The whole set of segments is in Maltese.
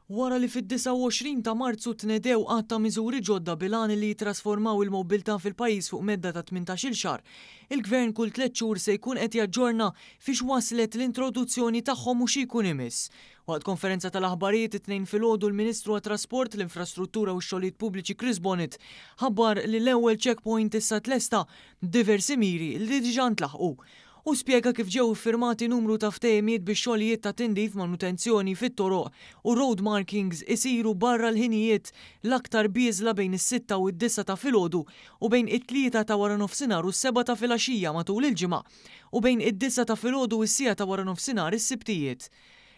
Wara li fid-29 ta' Marzu tnedew għadd ta' miżuri ġodda bil-għan li jittrasformaw il-mobbiltà fil-pajjiż fuq medda ta' 18-il xahar, il-Gvern kull tlett xhur se jkun qed jaġġorna fiex waslet l-introduzzjoni tagħhom u xi jkun imiss. Waqt konferenza tal-aħbarijiet it-Tnejn filgħodu l-Ministru għat-Trasport, l-Infrastruttura u x-Xogħlijiet Pubbliċi Chris Bonett ħabbar li l-ewwel checkpoint issa tlesta b'diversi miri li diġà ntlaħqu. Hu spjega kif ġew iffirmati numru ta' ftehimiet biex xogħlijiet ta' tindif, manutenzjoni fit-toroq u road markings isiru barra l-ħinijiet l-aktar bieżla bejn is-sitta u d-disgħa ta' filgħodu u bejn it-tlieta ta' waranofsinhar u s-sebgħa ta' filgħaxija matul il-ġimgħa u bejn id-disgħa ta' filgħodu u s-siegħa ta' waranofsinhar is-Sibtijiet.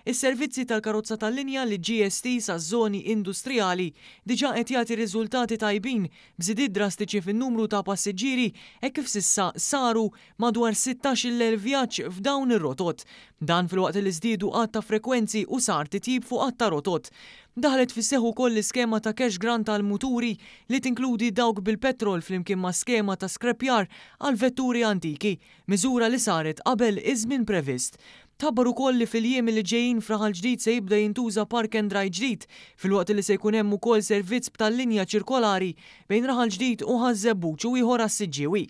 Is-servizzi tal-karozza tal-linja li ġie estiż għaż-żoni industrijali diġà qed jagħti riżultati tajbin b'żidiet drastiċi fin-numru ta' passiġġieri hekk kif s'issa saru madwar 16,000 vjaġġ f'dawn ir-rotot. Dan filwaqt li żdiedu għadd ta' frekwenzi u sar titjib fuq għadd ta' rotot. Daħlet fis-seħħ ukoll l-iskema ta' cash grant għall-muturi li tinkludi dawk bil-petrol flimkien ma' skema ta' skreppjar għal vetturi antiki, miżura li saret qabel iż-żmien previst. Tħabbar ukoll li fil-jiem li ġejjin f'Raħal Ġdid se jibda jintuża park and ride ġdid, filwaqt li se jkun hemm ukoll servizz b'tal-linja ċirkolari bejn Raħal Ġdid u Ħaż-Żebbuġ u ieħor għas-Siġġiewi.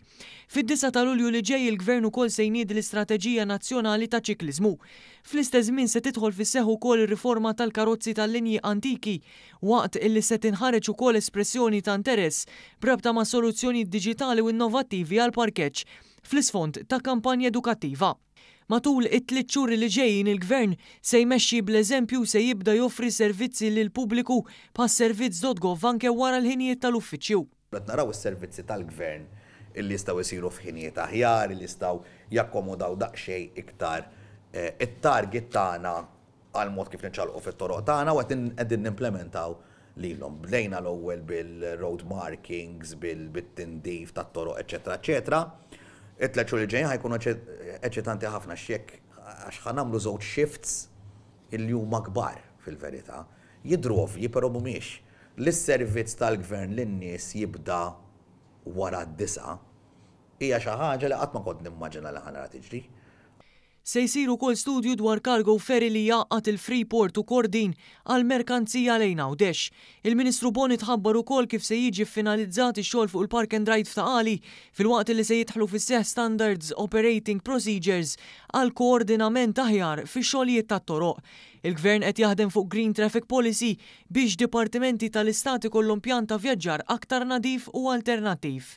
Fid-disgħa ta' Lulju li ġej il-Gvern ukoll se jniedi l-Istrateġija Nazzjonali ta' Ċikliżmu. Fl-istess żmien se tidħol fis-seħħ ukoll ir-riforma tal-karozzi tal-linji antiki waqt li se tinħareġ ukoll espressjoni ta' interess b'rabta ma' soluzzjonijiet diġitali u innovattivi għall-parkeġġ fl-isfond ta' kampanja edukattiva. Matul it-tliet xhur li ġejjin il-Gvern se jmexxi bl-eżempju u se jibda joffri servizzi lill-pubbliku bħas-servizz.gov anke wara l-ħinijiet tal-uffiċċju. Qed naraw is-servizzi tal-Gvern illi jistgħu jsiru f'ħinijiet aħjar, illi jistgħu jakkomodaw daqsxejn iktar it-target tagħna għall-mod kif niċċaqalqu fit-toroq tagħna u qed qegħdin nimplementaw lilhom. Bdejna l-ewwel bil-road markings, bit-tindif tat-toroq, eċċetera, eċċetera. It-tliet xhur li ġejjin ħa jkunu eċitanti ħafna x'jekk għax ħa nagħmlu żewġ shifts illi huma kbar fil-verità. Jidhru ovvji però mhumiex. Li s-servizz tal-gvern lin-nies jibda wara d-disgħa hija xi ħaġa li qatt ma kont nimmaġina li ħa nara tiġri. Se jsir ukoll studju dwar cargo ferry li jgħaqqad il-Freeport u Kordin għal merkanzija lejn Għawdex. Il-Ministru Bonett ħabbar ukoll kif se jiġi ffinalizzat ix-xogħol fuq il-park and ride f'Ta' Qali filwaqt li se jidħlu fis-seħħ Standards Operating Procedures għal koordinament aħjar fix-xogħlijiet tat-toroq. Il-Gvern qed jaħdem fuq Green Traffic Policy biex dipartimenti tal-Istat ikollhom pjan ta' vjaġġar aktar nadif u alternattiv.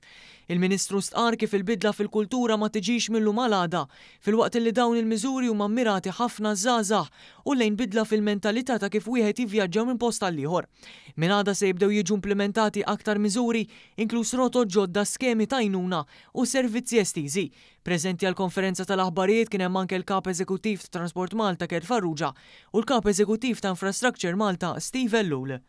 Il-Ministru stqarr kif il-bidla fil-kultura ma tiġix mil-lum għal għada, filwaqt li dawn il-miżuri huma mmirati ħafna għaż-żgħażagħ u lejn bidla fil-mentalità ta' kif wieħed jivvjaġġa minn post għal ieħor. Minn għada se jibdew jiġu implimentati aktar miżuri, inkluż rotot ġodda, skemi ta' għajnuna u servizzi estiżi. Preżenti għall-konferenza tal-aħbarijiet kien hemm anke l-Kap Eżekuttiv ta' Transport Malta Kurt Farrugia u l-Kap Eżekuttiv ta' Infrastructure Malta Steve Ellul.